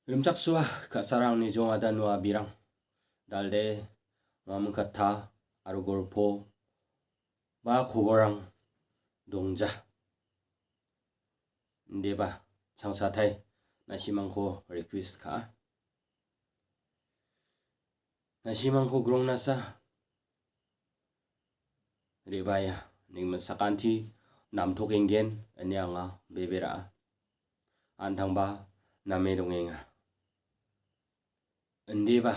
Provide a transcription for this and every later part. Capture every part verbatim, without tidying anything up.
Rimchaksoa ka·sara angni jongada noa birang. Dalde mamingkata aro golpo ba koborang dongja. Indeba changsatai na·simangko request ka·a. Na·simangko grongnasa re·baia. Ningmen sakanti namtokenggen ine anga bebera·a. Antangba name dongenga. Indiba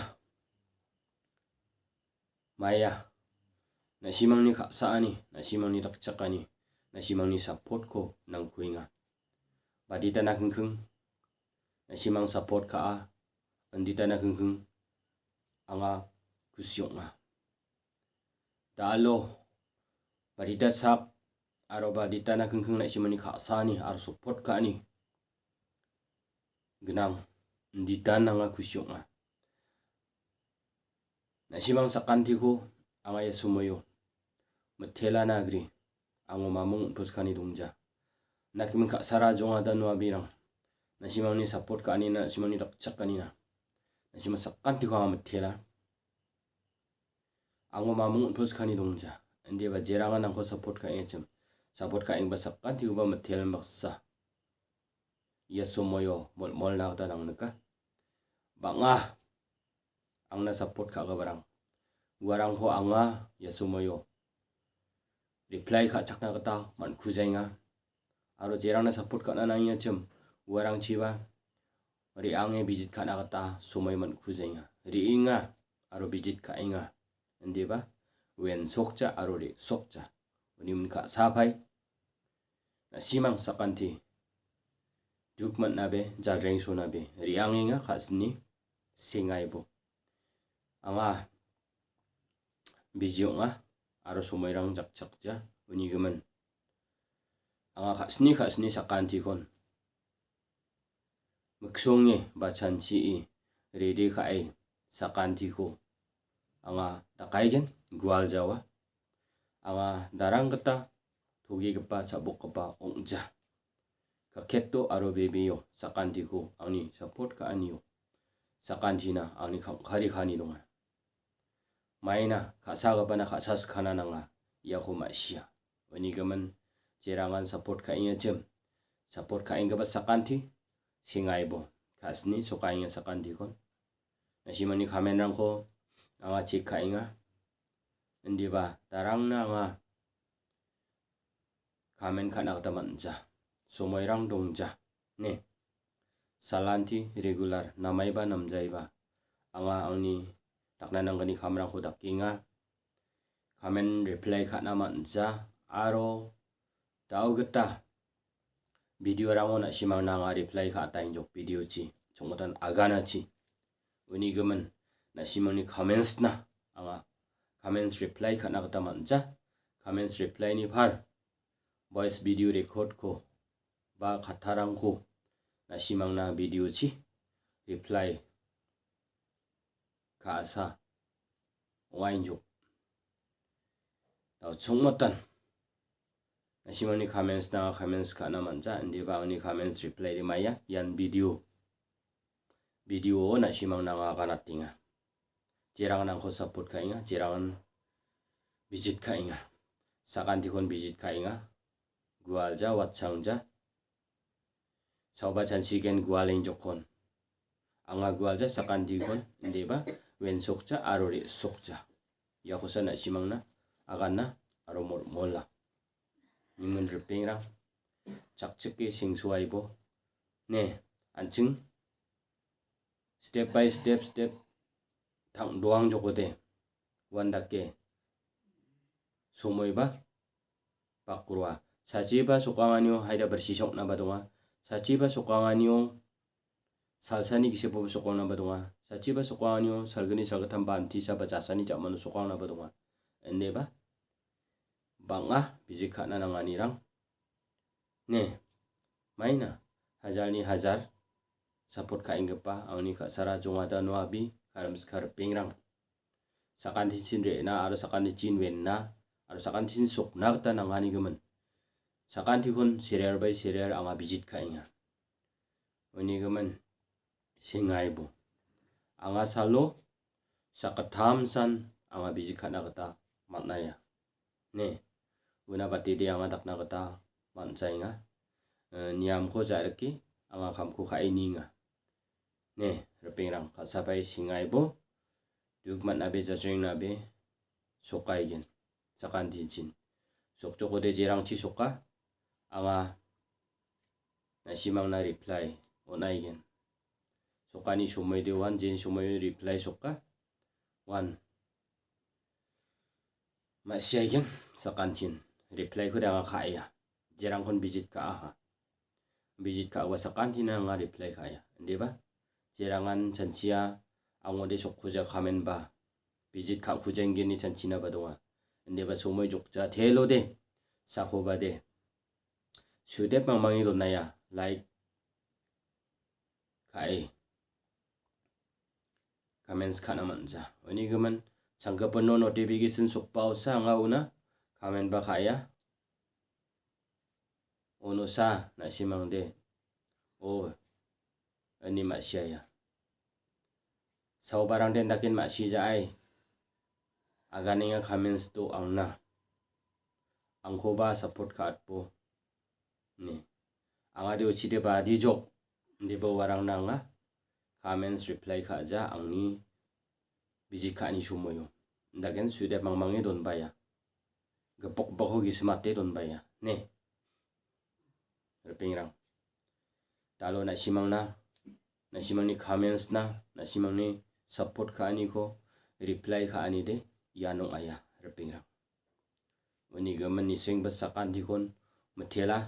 maia na·simangni ka·saani, na·simangni dakchakani, na·simangni support-ko nangkuenga. Baditana kingking, na·simang support ka·a, inditana kingking, anga kusi ong·a. Da·alo, badita sak, aro baditana kingking na·simangni ka·saani aro support ka·ani gnang, inditan anga kusi ong·a. Na·simang sakantiko anga ia somoio mitelana agri, ango mamung on·toskani dongja. Nakimin ka·sara jongada noa birang. Na·simangni support ka·anina, na·simangni dakchakanina. Na·simang sakantiko anga mitela. Ango mamung on·toskani dongja. Indiba jerangan angko support ka·engachim. Support ka·engba sakantikoba mitelen baksa. Ia somoio molmolna gita nangnika. Bang·a angna support ka·giparang. Uarangko anga ia somoio reply ka·chakna gita man·kujaenga. Aro jerangna support ka·na nangengachim, uarangchiba re·ange visit ka·na gita somoi man·kujaenga. Re·enga aro visit ka·enga. Indiba uen sokja aro re·sokja. Uni min ka·sapai. Na·simang sakanti duk man·abe, jadrengsonabe, re·angenga ka·sini sengaibo. Anga biji ong·a aro somoirang jakchakja uni gimin. Anga ka·sini ka·sini sakantikon miksonge ba chanchie rede ka·e sakantiko anga dakaigen gualjawa. Anga darang gita togigipa cha·bokgipa ong·ja. Kaketo aro bebeo sakantiko angni support ka·anio sakantina angni kam·kari ka·ani donga. Maina ka·sagipana ka·sa skana nanga, iako ma·sia. Uni gimin jerangan support ka·engachim. Support ka·enggipa sakanti, sengaibo. Ka·sini sokaenga sakantikon. Na·simangni comment-rangko anga check ka·enga. Indiba darangna anga comment ka·na gita man·ja. Somoirang dongja. Ne. Salanti regular namaiba namjaiba. Anga angni dakna nanggni kamrangko dakenga. Comment reply ka·na man·ja. Aro da·o gita video-rango na·simangna anga reply ka·ataenjok videochi. Chongmotan aganachi. Uni gimin na·simangni comments-na anga comments reply ka·na gita man·ja. Comments reply-ni par voice video record-ko ba kattarangko na·simangna videochi reply ka·asa ong·aenjok. Da·o chongmotan na·simangni comments-na comments ka·na man·ja, indiba angni comments reply re·maia ian video. Video-o na·simangna anga ganatenga. Jerangan angko support ka·enga, jerangan visit ka·enga. Sakantikon visit ka·enga. Gualja, watchangja. Saoba chanchigen gualengjokon. Anga gualja sakantikon, indiba wensokja aro re·sokja. Iakosa na·simangna agana aro mol-, mola. Nimin ripengrang, chakchike sengsoaibo. Ne, an·ching step by step, step tang·doangjokode. Uandake somoiba bakroa. Sachiba sokanganio haida birsi soknaba donga. Sachiba sokanganio salsani gisepoba sokangnaba donga. Sachiba sokanganio salgni, salgittam ba antisa ba jasani ja·mano sokangnaba donga. Ineba bang·a bijik ka·na nanganirang. Ne, maina hajalni hajar support ka·enggipa angni ka·sara jongada noabi karimska ripengrang. Sakantichin re·na aro sakantichin wenna aro sakantichin sokna gita nanganigimin. Sakantikon serial by serial anga bijit ka·enga. Unigimin sengaibo. Anga salo sakgittamsan anga bijik ka·na gita man·aia. Ne, una batide anga dakna gita man·jaenga. Eh, niamko ja·rike anga kamko ka·e nienga. Ne, ripengrang, ka·sabai sengaibo, duk man·abe, jajrengnabe sokaigen, sakantinchin. Sokjokode jerangchi soka, anga na·simangna reply on·aigen. Sokani somoide wan, jen somoio reply soka, wan. Ma·siaigen, sakantin. Reply-ko de anga ka·aia. Jerangkon bijit ka·aha. Bijit ka·aba sakantina anga reply ka·aia. Indiba? Jerangan chanchia angode sokkuja kamenba. Bijit ka·kuja ingeni chanchinaba donga. Indiba somoi jokja telode. Sakoba de. Sudep mangmangi donaia. Like ka·e. Comments ka·na man·ja. Uni gimin, changkipino notification sokbaosa anga una comment-ba ka·aia. Onosa, na·simangde. O, ani ma·siaia. Saobarangde dakin ma·sija ai. Aganenga comments do angna. Angkoba support ka·atbo. Ne. Anga de uchide badi jok. Deba warangna anga comments reply ka·ja angni bijik ka·ani somoio. Daken sude mangmange donbaia. Gipokbako gisimate donbaia. Ne. Ripengrang. Dalo na·simangna, na·simangni comments-na, na·simangni support ka·aniko reply ka·anide ian ong·aia, ripengrang. Uni gimin nisengba sakantikon mitela,